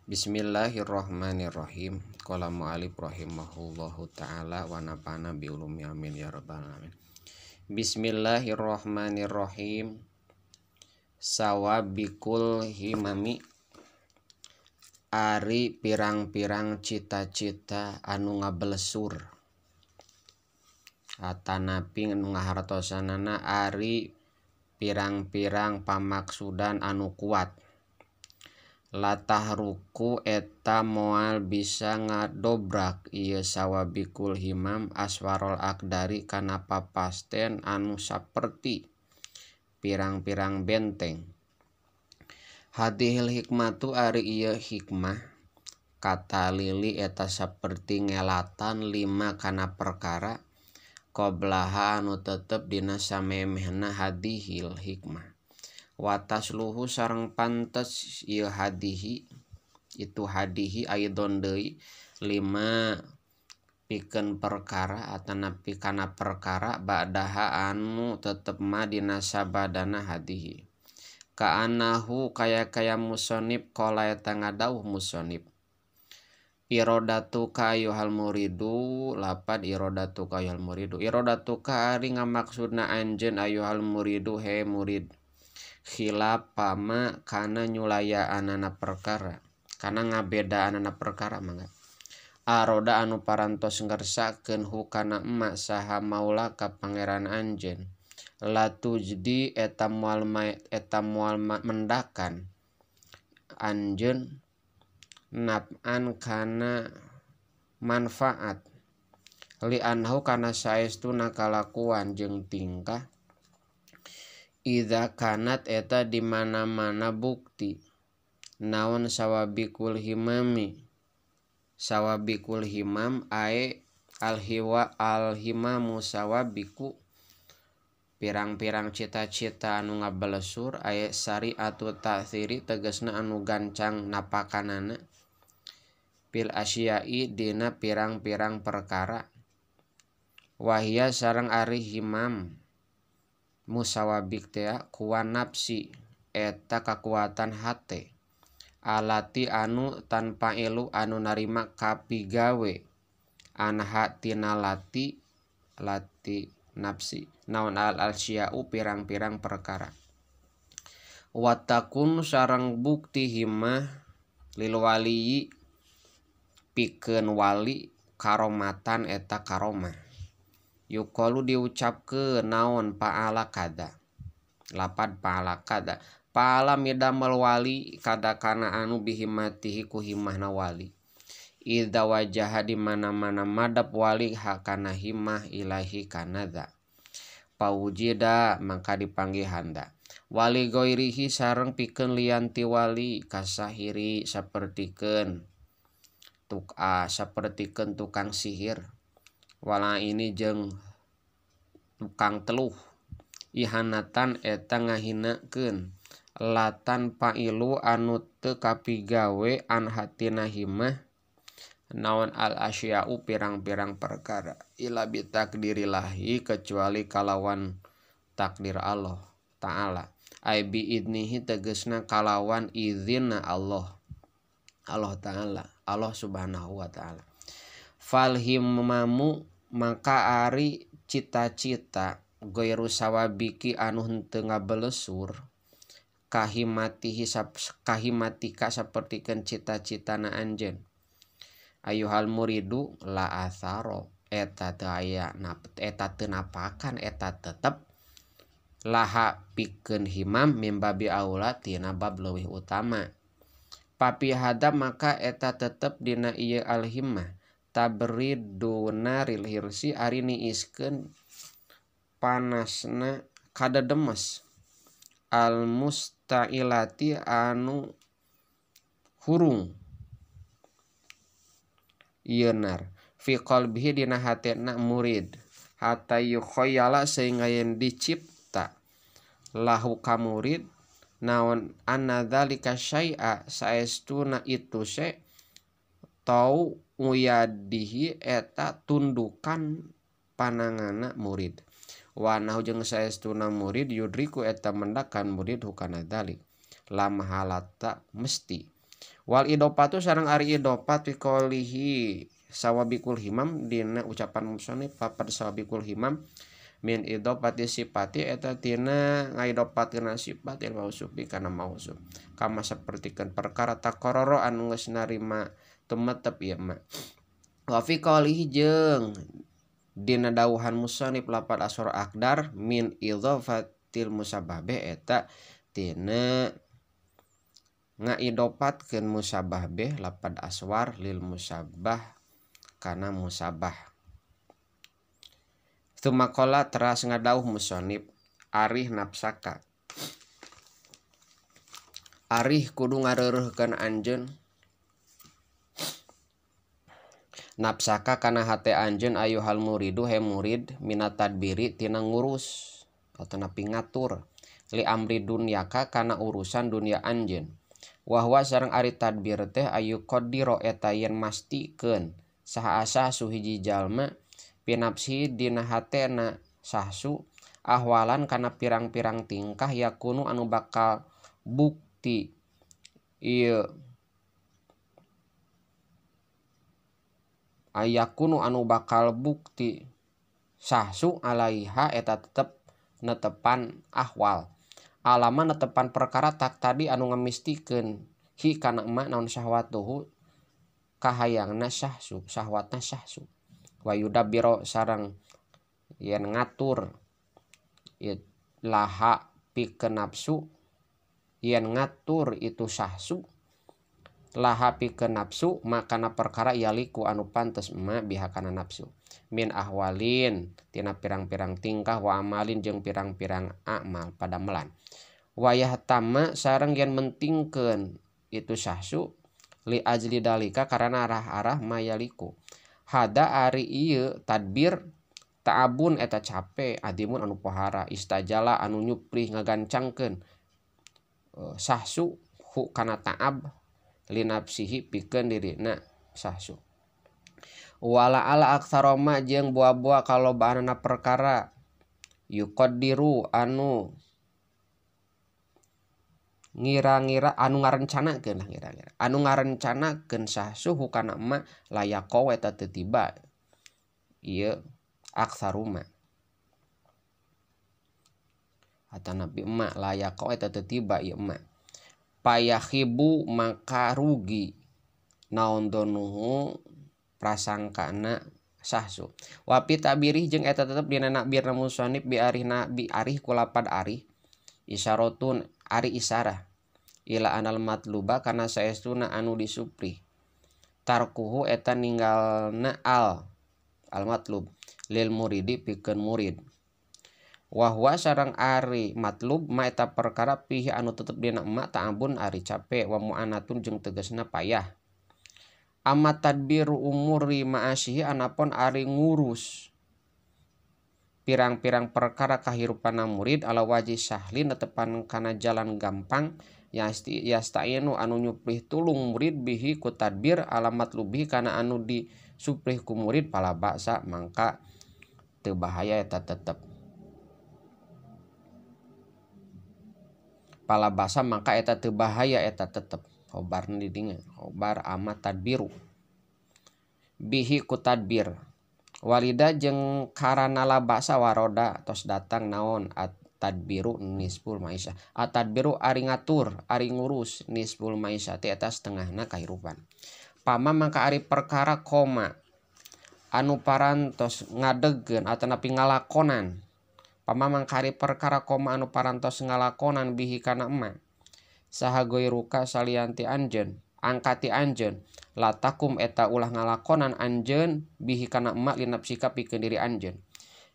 Bismillahirrahmanirrahim. Qala mu'alif rahimahullahu ta'ala wa nafa'ana bi ulumi amin ya rabbal alamin. Bismillahirrahmanirrahim. Sawabikul himami, ari pirang-pirang cita-cita anu ngabelesur atanapi nu ngahartosanana ari pirang-pirang pamaksudan anu kuat. Latah ruku eta moal bisa ngadobrak ieu sawabikul himam aswarol akdari kana papasten anu saperti pirang-pirang benteng. Hadihil hikmatu ari ieu hikmah kata lili eta saperti ngelatan lima kana perkara qoblaha anu tetep dina samemehna hadihil hikmah. Watasluhu sareng pantes ieu hadihi itu hadihi aidon deui lima pikeun perkara atanapi kana perkara ba'daha anu tetep ma dina sabadana hadihi. Kaanahu kaya-kaya musonib qala eta ngadauh musonib irodatu ka ayyuhal muridu, lapad irodatu ka ayyuhal muridu, irodatu ka ari ngamaksudna anjeun ayyuhal muridu he murid khilafama kana nyulayaanana perkara, kana ngabedaanana perkara mangga aroda anu parantos ngersakeun hukana emak saha maula ka pangeran anjeun latujdi eta moal mendakan anjeun naf'an kana manfaat li anhu kana saestuna kalakuan jeung tingkah idza kanat eta di mana-mana bukti naon sawabikul himami, sawabikul himam ae alhiwa alhimamu sawabiku pirang-pirang cita-cita anu ngabelesur ae syariatu ta'thiri tegasna anu gancang napakanana fil asyai dina pirang-pirang perkara wahia sareng ari himam musawabik tea kuwa nafsi eta kakuatan hate alati anu tanpa elu anu narima kapigawe anha tina lati lati nafsi naon al alsya'u pirang-pirang perkara watakun sareng bukti himah lil wali pikeun wali karomatan eta karomah yuqalu diucapkeun naon fa'ala kada, lapad fa'ala kada, fa'ala midamel wali kada kana anu bihimatihi ku himahna wali idza wajaha di mana-mana madap wali hakana himah ilahi kanadza paujida maka dipanggihan da wali goirihi sareng pikeun lian ti wali kasahiri sapertikeun sapertikeun tukang sihir wala ini jeung tukang teluh ihanatan eta ngahinakeun latan pailu anu teu kapigawe an hatina himah naon al asya'u pirang-pirang perkara ila bitakdirillahi kecuali kalawan takdir Allah ta'ala ai bi idnihi tegasna kalawan izinna Allah, Allah ta'ala, Allah subhanahu wa ta'ala. Fal himamu maka ari cita-cita goiru sawabiki anu henteu ngabelesur kahimatihi kahimatika sapertikeun cita-citana anjeun ayuhal muridu la atharo eta teu aya eta teu napakan eta tetep laha pikeun himam mimbabi aula tina bab leuwih utama papi hada maka eta tetep dina ieu alhimah tabriduna ril hirsi ari niiskeun panasna kadademes al mustailati anu hurung ieu nar fi qalbihi dina hatena murid hatta yukhayyala sehingga yen dicipta lahu ka murid naon anna dzalika syai'a saestuna itu se tau uyadihi eta tundukan panangana murid wanahu jeung saestuna murid yudriku eta mendakan murid hukana dzalik lama halata mesti Wal idopatu sareng ari idopat fi qaulihi sawabikul himam dina ucapan musannif lapad sawabikul himam min idopati sifati eta tina ngaidopatkeun sifat il mausufi kana mausuf kama sapertikeun perkara taqarrara anu geus narima tumetep ieu mah. Wa fi qaulihi jeung dina dawuhan musannif lapad asra aqdar min idofatil musabbabe eta tina ngaidopatkeun musabbah beh lapad aswar lil musabbah kana musabbah. Tumakola teras ngadauh musonib arih napsaka arih kudu ngareureuhkeun anjeun napsaka kana hate anjeun ayuhal muridu he murid minat tadbiri tina ngurus atau napi ngatur li amri dunyaka kana urusan dunya anjeun wahwa sareng ari tadbir teh ayu qadira eta yen mastikeun saha asah suhiji jalma pinapsi dina hatena sahsu ahwalan kana pirang-pirang tingkah yakunu anu bakal bukti ieu ayakunu anu bakal bukti sahsu alaiha eta tetep netepan ahwal alama netepan perkara tak tadi anu ngemistikeun hi kana emak naon syahwatuhu kahayangna sahsu syahwatna sahsu wa yudabbiro sareng yen ngatur laha pikeun nafsu yen ngatur itu sahsu laha pikeun nafsu makana perkara yaliku anu pantes emak bihakana nafsu min ahwalin tina pirang-pirang tingkah wa amalin jeung pirang-pirang amal padamelan wayah tama sareng yen mentingkeun itu sahsu li ajli dalika karana arah-arah mayaliku hada ari ieu tadbir ta'abun eta cape adimun anu pohara istajala anu nyuplih ngagancangkeun sahsu hu kana ta'ab linapsihi pikeun dirina sahsu wala ala aktsaroma jeung buah-buah kalobaanana perkara yuqaddiru anu ngira-ngira anu ngarencanakeun lah ngira-ngira anu ngarencanakeun sahsu hukana emak layaqo eta teu tiba ieu aktsaruma atanapi emak layaqo eta teu tiba ieu emak payakhibu maka rugi naon donuhu prasangkana sahsu wapi tabirih jeung eta tetep dina nakbirna musannif bi arihna bi arih kulapad arih isyaratun ari isarah ila anal matluba kana saestuna anu disuprih tarkuhu eta ninggalna al matlub lil muridi pikeun murid wahwa sareng ari matlub ma eta perkara pihi anu tetep dina emak ta'abun ari cape wa mu'anatun jeung tegasna payah amma tadbiru umuri ma'asihi anapun ari ngurus pirang-pirang perkara kahirupanna murid ala wajih sahlin netepan kana jalan gampang yastainu anu nyuplih tulung murid bihi ku tadbir ala matlubihi kana anu disuplih ku murid pala baksa mangka teu bahaya eta tetep pala basa mangka eta teu bahaya eta tetep khobar di dinya khobar ama tadbiru bihi ku tadbir walida jeung karana labasa waroda tos datang naon at-tadbiru nisful maisha at-tadbiru ari ngatur ari ngurus nisful maisha ti eta setengahna kahirupan pama mangka ari perkara koma anu parantos ngadegkeun atanapi ngalakonan pama mangka ari perkara koma anu parantos ngalakonan bihi kana emak saha goiruka salianti anjeun angkati anjeun latakum eta ulah ngalakonan anjeun bihi kana emak linapsika pikeun diri anjeun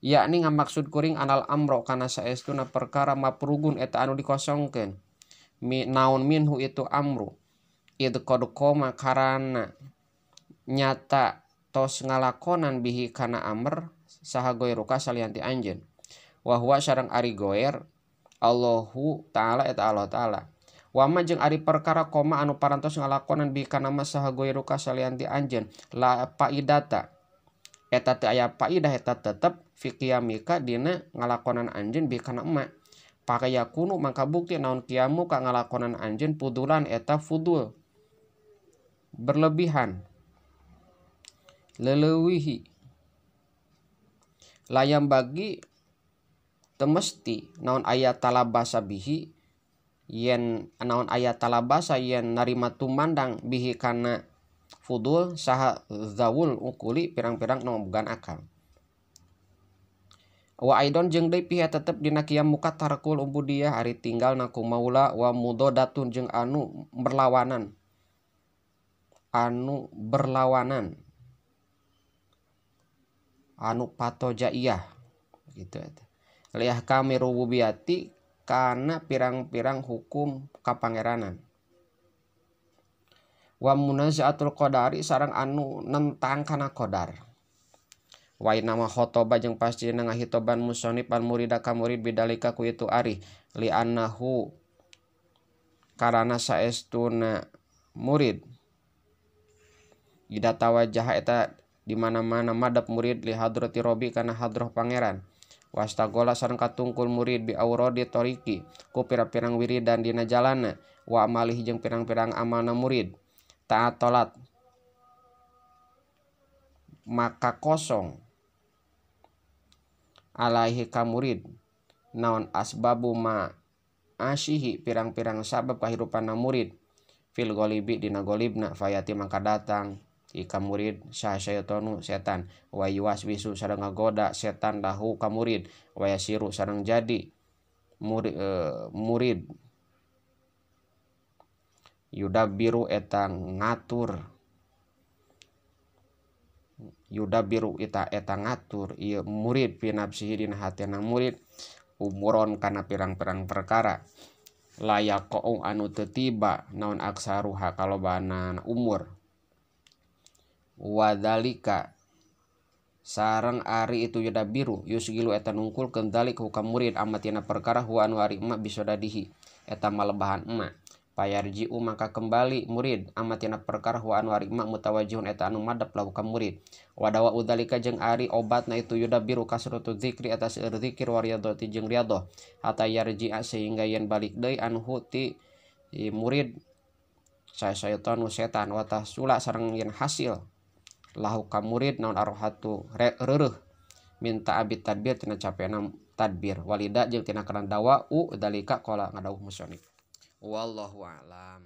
yakni ngamaksud kuring anal amro kana saestuna perkara maprugun eta anu dikosongkeun naon minhu itu amru id qad qoma karana nyata tos ngalakonan bihi kana amr saha goiruka salianti anjeun wa huwa sareng ari goer Allahu ta'ala eta Allah ta'ala wama jeung ari perkara koma anu parantos ngalakonan bi kana saha goiruka salianti anjeun la faidata eta teu aya faidah eta tetep fi qiyamika dina ngalakonan anjeun bi kana emak pakayakunu mangka bukti naon qiyamu ka ngalakonan anjeun fudulan eta fudul berlebihan leleuwihi layam bagi temesti naon aya talabasa bihi yen naon aya talabasa yen narima tumandang bihi kana fudul saha zawul ukuli pirang-pirang nu bogaan akal. Wa aidon jeung deui piha tetep dina qiyam muka tarkul ubudiyah ari tinggalna ku maula wa mudodatun jeung anu berlawanan anu patojaiyah gitu eta liah kami rububiyati kana pirang-pirang hukum kapangeranan wa munazaatul qadari sareng anu nentang kana qadar. Wa inna ma khotoba jeung pasti ngahitoban musonib al murida ka murid bidalika ku itu ari li annahu karana saestuna murid ida tawajjaha eta di mana-mana madep murid li hadrati robi kana hadroh pangeran wastagola sareng katungkul murid bi auradi toriki ku pirang-pirang wiridan dina jalana wa amalih jeung pirang-pirang amalna murid ta'atolat maka kosong alaihi ka murid naon asbabu ma asyihi pirang-pirang sabab kahirupanna murid fil golibi dina golibna fayati maka datang ika murid sah syaitonu setan wa yuwaswisu sareng ngagoda setan lahu ka murid wa yasiru sareng jadi murid yudabiru eta ngatur yudabiru eta ngatur ieu murid fi nafsihi dina hatena murid umuron kana pirang-pirang perkara layaqau anu teu tiba naon aksaruha kalobanan umur wadalika sareng ari itu yudabiru yusgilu eta nungkulkeun dalik hukam murid amatina perkara huwa anu ari emak bisodadihi eta malebahan emak payarji'u maka kembali murid amatina perkara huwa anu ari emak mutawajjihun eta anu madep lahu ka murid wadawa udalika jeung ari obatna itu yudabiru kasratu zikri eta seueur zikir wa riyadhati jeung riyadhah hatta yarji'a sehingga yen balik deui anhu ti murid sayaitanu setan wa tahsula sareng yen hasil lahu ka murid naon arhatu reureuh minta abid tadbir tina capena tadbir walida jeung tina kana dawa u dalika qala ngadawuh musonif. Wallahu a'lam.